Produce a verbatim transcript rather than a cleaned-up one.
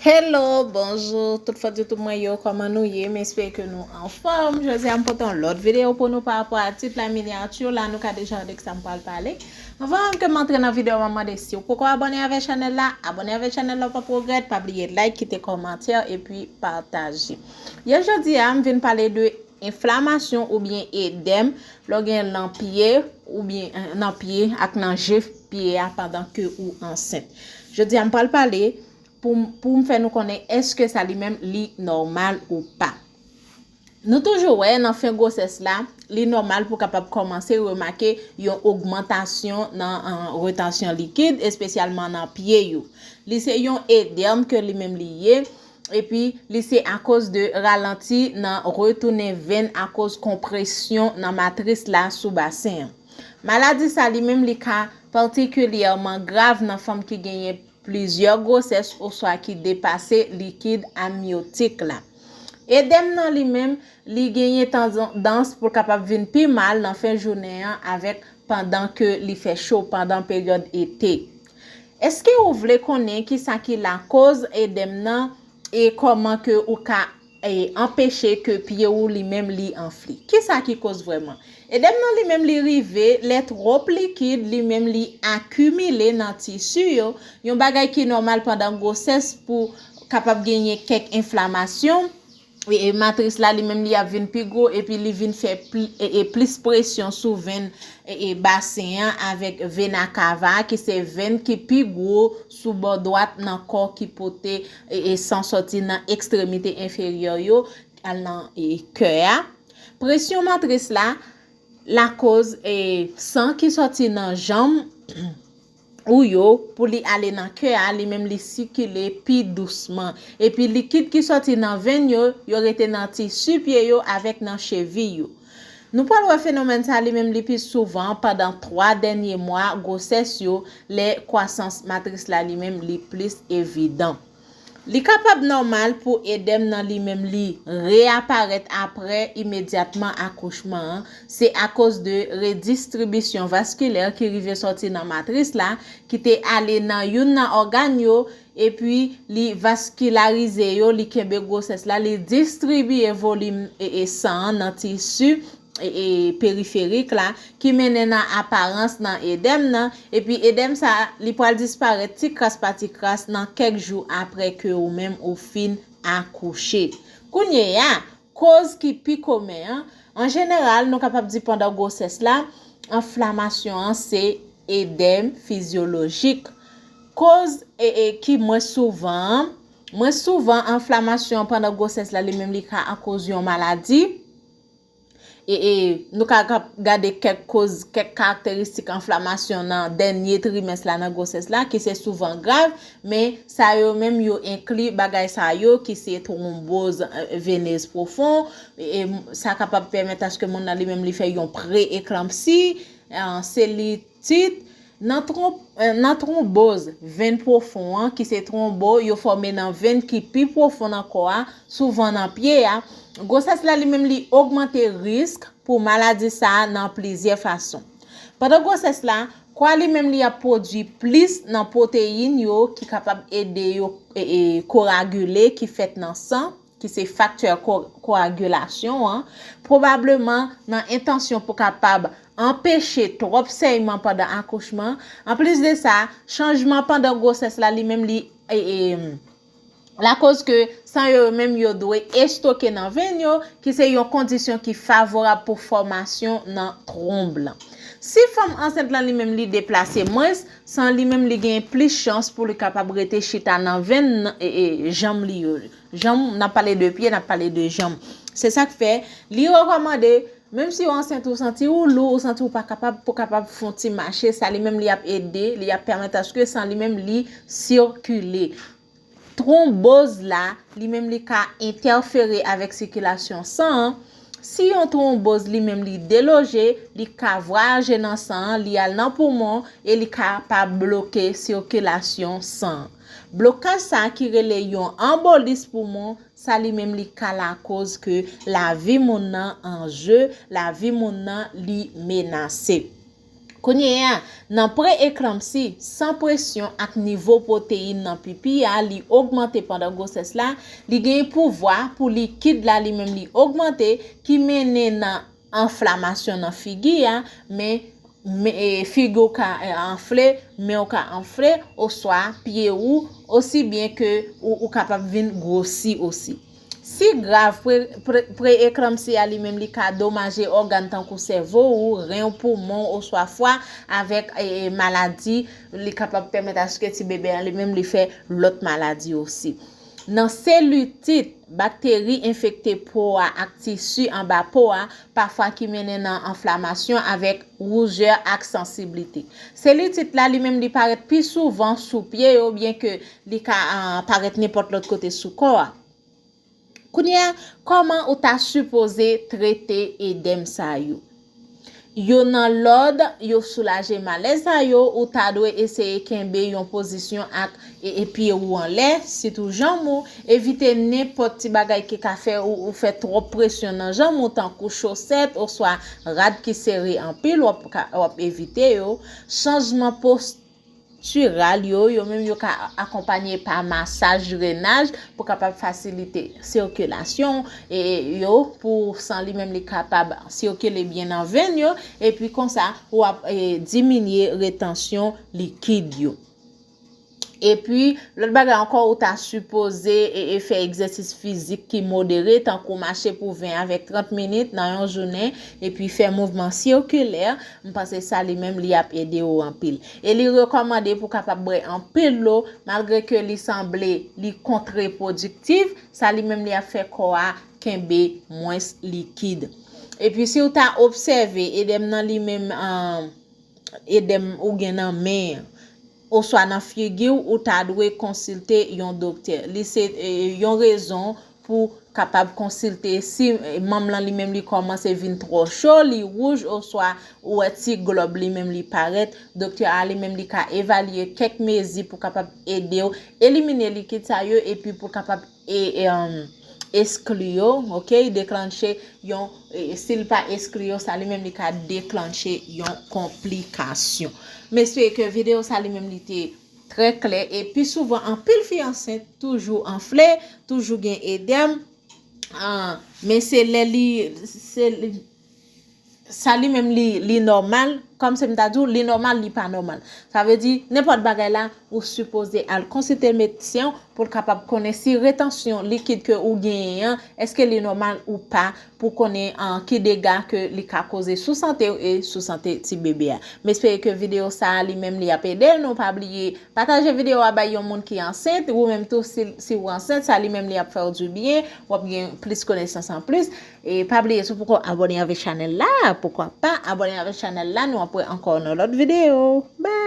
Hello, bonjou tout fans YouTube mwen yo, kòman nou ye? M espere ke nou anfòm. Jodi a m pote yon lòt videyo pou nou pa rapò a tit la, minyati la, nou ka deja wè de kisa m pral pale. Anvan menm ke m antre nan videyo, m ap mande si w poko abòne avèk chanèl la, abòne avèk chanèl la, w p ap regrèt, pa bliye like, kite kòmantè, epi pataje. Yè jodi a, m vin pale de enflamasyon oubyen edèm, lè w gen nan pye, oubyen eh, nan pye ak nan je pye a pandan ke ou ansent. Jodi a, m pral pale pou, pou m fè nou konnen èske sa li menm li nòmal ou pa. Nou toujou wè nan fen gwosès la, li nòmal pou kapab kòmanse remake yon ogmantasyon nan eh, retansyon likid, espesyalman nan pye yo. Li se yon edèm ke li menm li ye, epi li se akoz de ralanti nan retounen venn akoz konpresyon nan matris la sou basen an. Maladi sa li menm li ka patikilyèman grav nan fanm ki genyen plizyè gwosès oswa ki depase likid amyotik la. Edèm nan li menm, li genyen tandans pou l kapab vin pi mal nan fen jounen an avèk pandan ke li fè cho, pandan peryòd ete. Èske ou vle konnen kisa ki lakoz edèm nan e kòman ke ou ka e, anpeche ke pye ou li menm li anfle? Kisa ki koz vrèman? Edèm nan li menm li rive lè twòp likid li menm li akimile nan tisi yo, yon bagay ki nòmal pandan gwosès pou kapab genyen kèk enflamasyon. E, e matris la li menm li ap vin pi gwo epi li vin fè pli, e, e plis presyon sou venn e, e basen an avèk vena cava ki se venn ki pi gwo sou bò dwat nan kò ki pote e, e san sòti nan ekstremite enferyè yo al nan e, kè a. Presyon matris la lakoz e, san ki sòti nan janm ou yo pou li ale nan kè a, li menm li sikile pi dousman. Epi likid ki sòti nan venn yo, yo rete nan tisi pye yo avèk nan cheviy yo. Nou pral wè fenomèn sa li menm li pi souvan pandan twa dènye mwa gwosès yo, lè kwasans matris la li menm li plis evidan. Li kapab nòmal pou edèm nan li menm li reyaparèt apre imedyatman akouchman an. Se akoz de redistribisyon vaskilè ki rive sòti nan matris la, ki te ale nan youn nan ògàn yo, epi li vaskilarize yo, li kenbe gwosès la, li distribiye volim e, e san an nan tisi e, e periferik la, ki mennen nan aparans nan edèm nan, epi edèm sa a, li pral disparèt ti kras pa ti kras nan kèk jou apre ke ou menm ou fin akouche. Kounye a, koz ki pi komen an, an jeneral, nou kapab di pandan gwosès la, enflamasyon an se edèm fizyolojik. Koz e, e, ki mwen souvan an, mwen souvan enflamasyon an pandan gwosès la, li menm li ka akoz yon maladi. E, e nou ka, ka gade kèk koz, kèk karakteristik enflamasyon nan dènye trimès la nan gwosès la, ki se souvan grav, men sa yo menm yo enkli bagay sa yo ki se twonboz eh, venez pwofon, e, e sa kapab pèmèt aske moun nan li menm li fè yon pre-eklanpsi, eh, selitit, nan twon, eh, nan twonboz venn pwofon an, ki se twonbo yo fòme nan venn ki pi pwofon nan kò a, souvan nan pye a, gwosès la li menm li ogmante risk pou maladi sa a nan plizyè fason. Pandan gwosès la, kò a li menm li ap pwodui plis nan pwoteyin yo ki kapab ede yo e, e, koragile ki fèt nan san, ki se faktè ko, koagilasyon an, pwobableman nan entansyon pou kapab anpeche twòp sèyman pandan akouchman. Anplis de sa, chanjman pandan gwosès la li menm li e, e, lakoz ke san yo menm yo dwe estoke nan venn yo, ki se yon kondisyon ki favorab pou fòmasyon nan twonb lan. Si fanm ansent lan li menm li deplase mwens, san li menm li gen plis chans pou li kapab rete chita nan venn e, e, janm li yo. Janm, n ap pale de pye, n ap pale de janm. Se sa k fè, li rekòmande, menm si w ansent ou santi ou lou, ou santi ou pa kapab, pou kapab fè yon ti mache, sa li menm li ap ede, li ap pèmèt aske san li menm li sikile. Twonboz la, li menm li ka entèfere avèk sikilasyon san an. Si yon twonboz li menm li deloje, li ka vwayaje nan san an, li al nan poumon e li ka pa bloke sikilasyon san an. Blokaj sa a ki rele yon anbolis poumon, sa li menm li ka lakoz ke lavi moun nan an je, lavi moun nan li menase. Kounye a, nan pre-eklanpsi, san presyon ak nivo pwoteyin nan pipi a li ogmante pandan gwosès la, li gen pouvwa pou likid la li menm li ogmante, ki mennen nan anflamasyon nan figi a, men, men, e, figi w ka, e, anfle, men w ka anfle, oswa pye ou, osi byen ke ou, ou kapab vin gwosi osi. Si grav, pre, pre, pre-eklanpsi a li menm li ka domaje ògàn tankou sèvo ou, ren w, poumon w oswa fwa avèk, e, e, maladi, li kapab pèmèt aske ti bebe a li menm li fè lòt maladi osi. Nan selitit, bakteri enfekte po a ak tisi anba po a, pafwa ki mennen nan anflamasyon avèk woujè ak sansiblite. Selitit la li menm li parèt pi souvan sou pye yo, byenke li ka, ah, parèt nenpòt lòt kote sou kò a. Kounye a, kòman ou ta sipoze trete edèm sa yo? Yo nan lòd, yo soulaje malè sa yo, ou ta dwe eseye kenbe yon pozisyon ak e, e pye ou anlè, sitou janm ou, evite nenpòt ti bagay ki ka fè ou, ou fè twòp presyon nan janm ou, tankou chosèt oswa rad ki sere anpil, w ap ka, w ap evite yo. Chanjman postiral yo, yo menm yo ka akonpanye pa masaj, drenaj, pou kapab fasilite sikilasyon, e, yo, pou san li menm li kapab sikile byen nan venn yo, epi konsa, w ap, e, diminye retansyon likid yo. Epi, lòt bagay ankò, ou ta sipoze, e, e, fè egzèsis fizik ki modere, tankou mache pou ven avèk trant minit nan yon jounen, epi fè mouvman sikilè. M panse sa li menm li ap ede w anpil. E li rekòmande pou kapab bwè anpil dlo, malgre ke li sanble li kontrepwodiktif, sa li menm li ap fè kò a kenbe mwens likid. Epi si w ta obsève edèm nan li menm, an, edèm ou gen nan men an, oswa nan figi w, ou ta dwe konsilte yon doktè. Li se, e, yon rezon pou kapab konsilte si, e, manm lan li menm li kòmanse vin twò cho, li wouj, oswa ou wè ti glòb li menm li parèt. Doktè a li menm li ka evalye kèk mezi pou kapab ede w elimine likid sa yo epi pou kapab e, e, um, eskli yo, ok, deklanche yon, e, si l pa eskli yo, sa li menm li ka deklanche yon konplikasyon. M espere ke videyo sa li menm li te trè klè, e pi souvan anpil fi ansent toujou anfle, toujou gen edèm, ah, men se lè li, se li, sa li menm li, li nòmal, kòm se m ta di w, li nòmal, li pa nòmal. Sa vle di, nenpòt bagay la, ou sipoze al konsilte medsen w pou l kapab konnen si retansyon likid ke ou genyen an, èske li nòmal ou pa, pou konnen, ah, ki dega ke li ka koze sou sante w e sou sante ti bebe a. M espere ke videyo sa a li menm li ap ede nou. Pa bliye pataje videyo a bay yon moun ki ansent, ou menm tou si, si w ansent, sa li menm li ap fè w dibyen, w ap gen plis konesans anplis. E pa bliye, si w poko abòne avèk chanèl la, poukwa pa abòne avèk chanèl la, nou ap wè ankò nan lòt videyo. Bye!